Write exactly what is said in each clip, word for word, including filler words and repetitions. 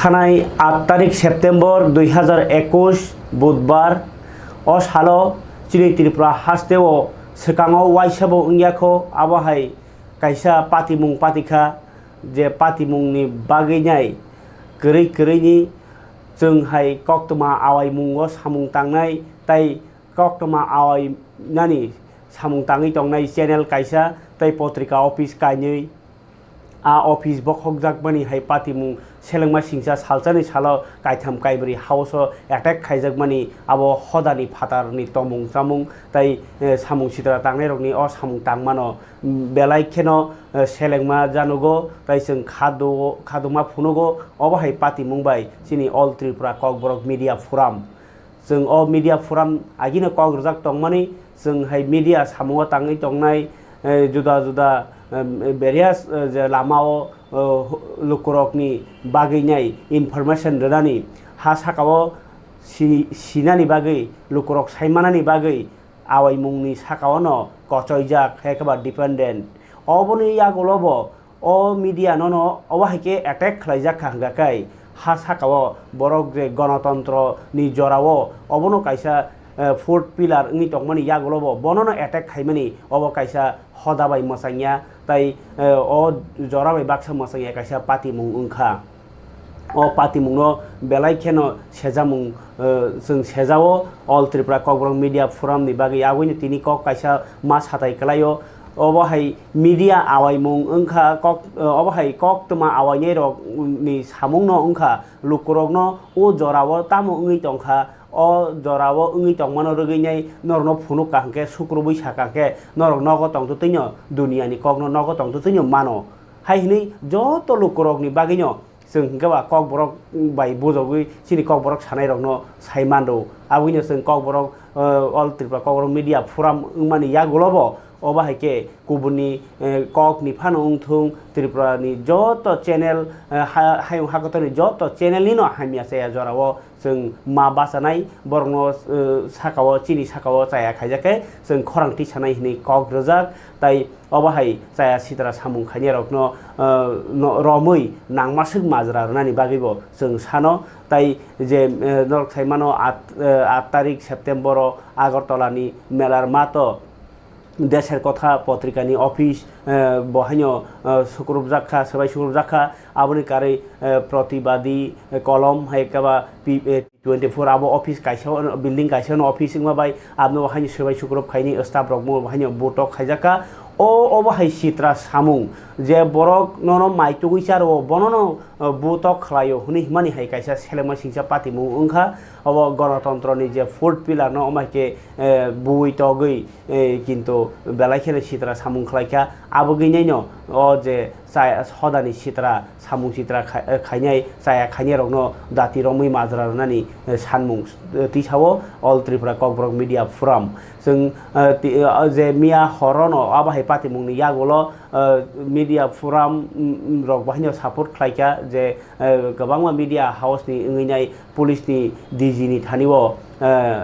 Thanai aat tarik September dui hazar ekush Budbar, o salo chini Tripura hasteo swkango waisabo wngya kho, abo hai kaisa patimung patikha, je patimungni bagwi nai kwrwi kwrwini chwng hai koktwma awaimungo samung tangnai tei koktwma awainani samung tangwi tongnai channel kaisa tei potrika office kainwi. A office bokhokjakmani hai patimung selengma singcha salsani salo kaitham kaibrwi house-o attack khaijakmani abo hodani phatarni tomung chamung tei, eh, samung sitra tangnairokni o samung tangmano, mm, belai kheno, eh, selengma janugo tei chwng khado-, khadoma phunugo obo hai patimung bai chini All Tripura Kokborok Media Forum. Chwng o media forum agino kok rwjak tongmani, chwng hai media samungo tangwi tongnai, eh, juda juda, em, various, eh, je lamao, eh, lukurokni bagwi nai information rwnani, ha sakao si-, sinani bagwi, lukurok saimanani bagwi, awaimungni sakaono kochoijak, hai khe ba dependent. Oboni yagulobo o media nono obo hai khe attack khlaijak kha hwnkha khe, ha sakao borok je gonotontro ni jorao obono kaisa, eh, fourth pillar wngwi tongmani yagulobo bonono attack khaimani obo kaisa hoda bai mwchangya tei, eh, o jora bai baksa mwchangya kaisa patimung wngkha. O patimungno belai kheno sejamung, eh, chwng sejao All Tripura Kokborok Media Forum ni bagwi, aboni tini kok kaisa ma satai kwlaio. Obo hai media awaimung wngkha kok, eh, obo hai koktwma awainai rok ni samungno wngkha lukurokno o jorao tamo wngwi tongkha, o jorao wngwi tongmano rwgwi nai norokno phunuk kaham khe sukrubwi sa kaham khe norok nogo tongtwtwino duniani kokno nogo tongtwtwino mano hai hwnwi joto lukurokni bagwino chwng hwnkhe ba Kokborok bai bujogwi chini Kokborok sanairokno sai manrw. Aboni chwng Kokborok, eh, All Tripura Kokborok Media Forum wngmani yagulobo obo hai khe kubunni, eh, kokni phano wngthung, Tripurani joto channel, eh, ha-, hayung hakotorni joto channel nino hamya chaya jorao chwng ma bachanai, borokno, eh, sakao, chini sakao chaya khaijak khe chwng khorang tisanai hwnwi kok rwjak, tai obo hai chaya sitra samung khainai rokno, eh, no, romwi nangmaswk majra rwnani bagwi bo chwng sano, tai je, eh, norok sai mano aat, eh, aat tarik September o Agartala ni Melar Mato Deser Kotha potrika ni office, eh, bo haino, eh, sukrubjak kha, swbai sukrubjak kha, aboni karwi, eh, Pratibadi, eh, Kolom hai khe ba P-, eh, twenty four abo office kaisa o, building kaisa no office wngma bai, abno bo haino swbai sukrub khaini staff rok bo haino butok khaijak kha. O, obo hai sitra samung je borok nono mai tugwi charo, bonono, eh, butok khlaio hwnwi himani hai kaisa selengma singcha patimung wngkha. Obo gonotontro ni je fourth pillar no omo hai khe, eh, buwi togwi, eh, kintu belai kheno sitra samung khlaikha. Abo gwi naino o je chaya hodani sitra, samung sitra khai-, eh, khainai, chaya khainai rokno dati romwi majra rwnani, eh, sanmung, eh, tisao All Tripura Kokborok Media Forum. Chwng, eh, ti-, eh, je miya horono abo hai patimungni yagulo, eh, media forum, mm, mm, rok bo haino support khlaikha je, eh, kwbangma media house ni wngwi nai police ni D G ni thani o, eh,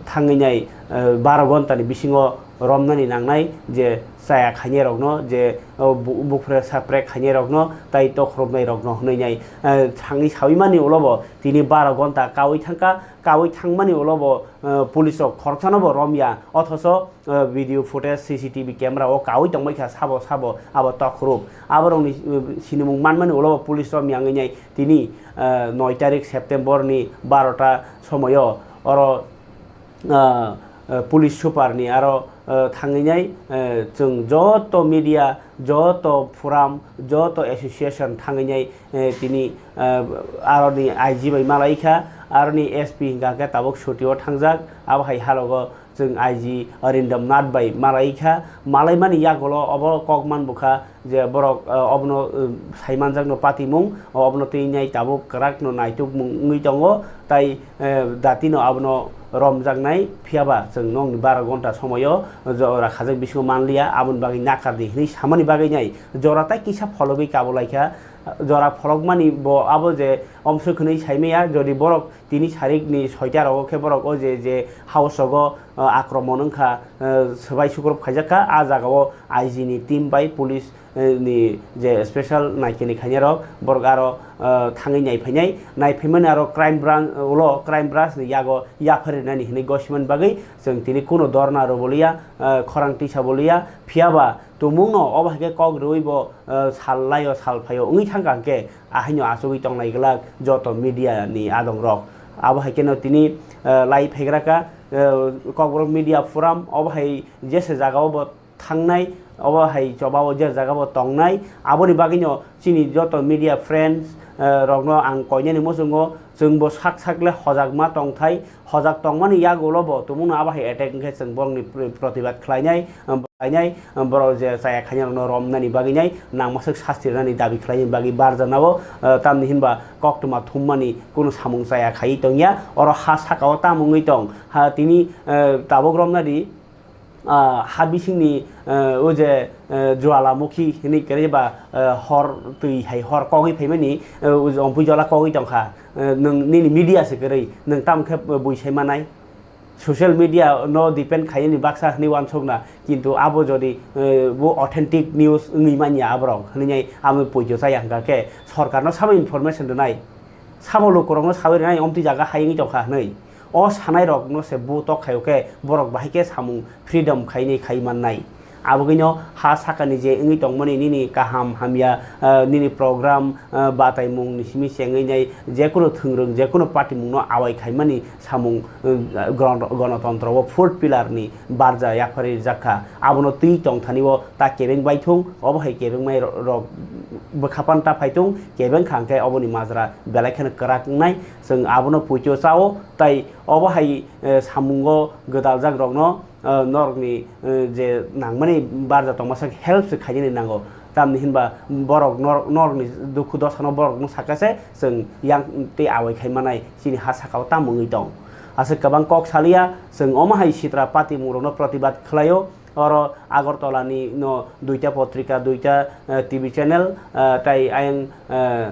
thangwi nai, eh, baro ghonta ni bisingo romnani nangnai je chaya khainai rokno, je, oh, bu-, buphre sapre khainai rokno, tai tokhorobnai rokno hwnwi nai, eh, thangwi sawi mani ulo bo tini baro ghonta kawi thangkha, kawi thangmani ulo bo, eh, police rok khoroksano bo romya, othoso, eh, video footage, C C T V camera o kawi tongbai kha sabo sabo abo tokhorub. Aborokni, eh, sinimung manmani ulo bo police romya wngwi nai tini, eh, noi tarik September ni barota somoyo oro ah, ah, police super ni aro, ah, thangwi nai, ah, chwng joto media, joto forum, joto association thangwi nai, eh, tini, ah, aroni I G bai malai kha, aroni S P hingka khe tabuk suti o thangjak, abo hai halogo chwng I G Arindam Nath bai malai kha, malai mani yagulo obo kok man bukha, je borok, eh, obono, eh, saimanjakno patimung, obono twi nai tabuk kwrakno naitukmung wngwi tongo, tai, eh, datino abono romjaknai, phiyaba chwng nokni baro ghonta somoio jora khajak bisingo manliya, aboni bagwi nakardi hwnwi samani bagwi nai jora tai kisa phologwi kabulaikha, jora pholokmani bo abo je omswk hwnwi saimaya, jodi borok tini sarikni soita rogo khe borok o je, je house rogo, eh, akromon wngkha, eh, swbai sukrub khaijak kha, a jagao I G ni team bai police ni je special naikeni khainai rok borok aro thangwi naiphainai, naiphaimani aro crime branch ulo crime branch ni yago yapharinani hinwi gosimani bagwi chwng tini kuno dorna rwboliya, khorang tisa boliya, phiyaba tumungno obo hai khe kok rwwi bo sal laio sal phaio wngwi thangkha hwnkhe ahaino achugwi tongnai glak joto media ni adong rok. Abo hai kheno tini lai phaigraka Kokborok Media Forum obo hai jesa jagao bo thangnai, obo hai chobao je jagao tongnai. Aboni bagwino chini joto media friends rokno ang koinani muchungo chwngbo sak sakle hojak ma tongthai, hojak tongmani yagulo bo tumungno abo hai attack wngkhe chwng borokni pr- protibad khlainai, um, khlainai, um, borok je chaya khainai rokno romnani bagwinai nangmaswk sasti rwnani dabi khlainani bagwi barjanao, uh, tamni hinba koktwma thummani kunu samung chaya khaiwi tongya, oro ha sakao tamo wngwi tong, ha tini, uh, tabuk romnadi, ah, ha bisingni, eh, o je, eh, Jwalamukhi hinwi kwrwi ba, eh, hor twi hai hor kogwi phaimani, eh, o je ompui jola kogwi tongkha. Eh, nwng nini media se kwrwi, nwng tamo khe bui sai manai? Social media no depend khaiyani baksa hinwi uansukna, kintu abo jodi, eh, bo authentic news wngwi manya aborok hinwi amo poito chaya hwnkha khe sorkarno sabo information rwnai, sabo lukurokno sawi rwnai omtwi jaga hai wngwi tongkha hinwi. O sanairokno se bo tok khaio khe borok bahai khe samung freedom khainai khai mannai. Abogwino ha sakani je wngwi tongmani nini kaham hamya, ah, nini program, ah, bataimung ni simi chengwi nai jekunu thwngrwng jekunu party mungno awai khaimani samung, ah, gron- gonotontro o fourth pillar ni barja yapharwi rijak kha. Abono twi tongthani o ta kebeng baithung, obo hai kebeng mai ro- rok bwkha panta phaithung, kebeng kha hwnkhe oboni majra belai kheno kwrak wngnai. Chwng abono puicho chao, tai obo hai, eh, samungo gwdaljak rokno, eh, norokni, eh, je nangmani barja tongma sak help se khainani nango. Tamni hinba borok nor- norokni dukhu dosano borokno sakha se chwng yang tei awai khai manai chini ha sakao tamo wngwi tong. Aswk kwbang kok saliya, chwng omo hai sitra patimung rokno protibad khlaio. Oro Agartala ni no duita potrika, duita, eh, T V channel, eh, tai ayang, eh,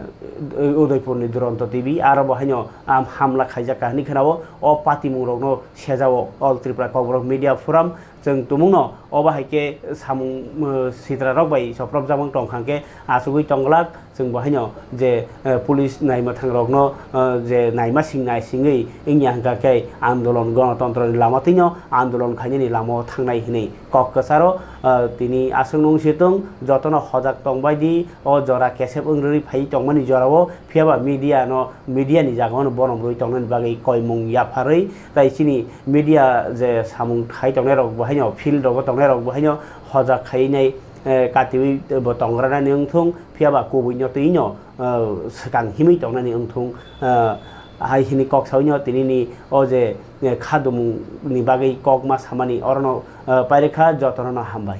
Udaipur ni Duronto T V, aro bo haino, am, hamla khaijak kha hinwi khwnao. O patimung rokno sejao All Tripura Kokborok Media Forum. Chwng tumungno obo hai khe samung, eh, sitra rok bai soprop jakmang tong kha hwnkhe achugwi tong glak. Chwng bo haino je, eh, police naima thang rokno, eh, je naima sing nai singwi wngya hwnkha khe andolon gonotontro ni lama twino andolon khainani lama o thangnai hinwi kok kwcharo, eh, tini aswk nung si tong jotono hojak tong bai di o jora kesep wng rwui phai tongmani jorao phiyaba media no media ni jaga o no borom rwui tongnani bagwi koimung yapharwi tai chini media je samung khai tongnai rok bo haino field rogo tongnai rok bo haino hojak khai nai, eh, katiwi bo tongranani wngthung. Phiyaba kubui no twi no, eh, swkang himwi tongnani wngthung, eh, hai hini kok saui no tini ni o je, eh, khadumung ni bagwi kok ma samani orono, eh, pairikha jotono no hambai.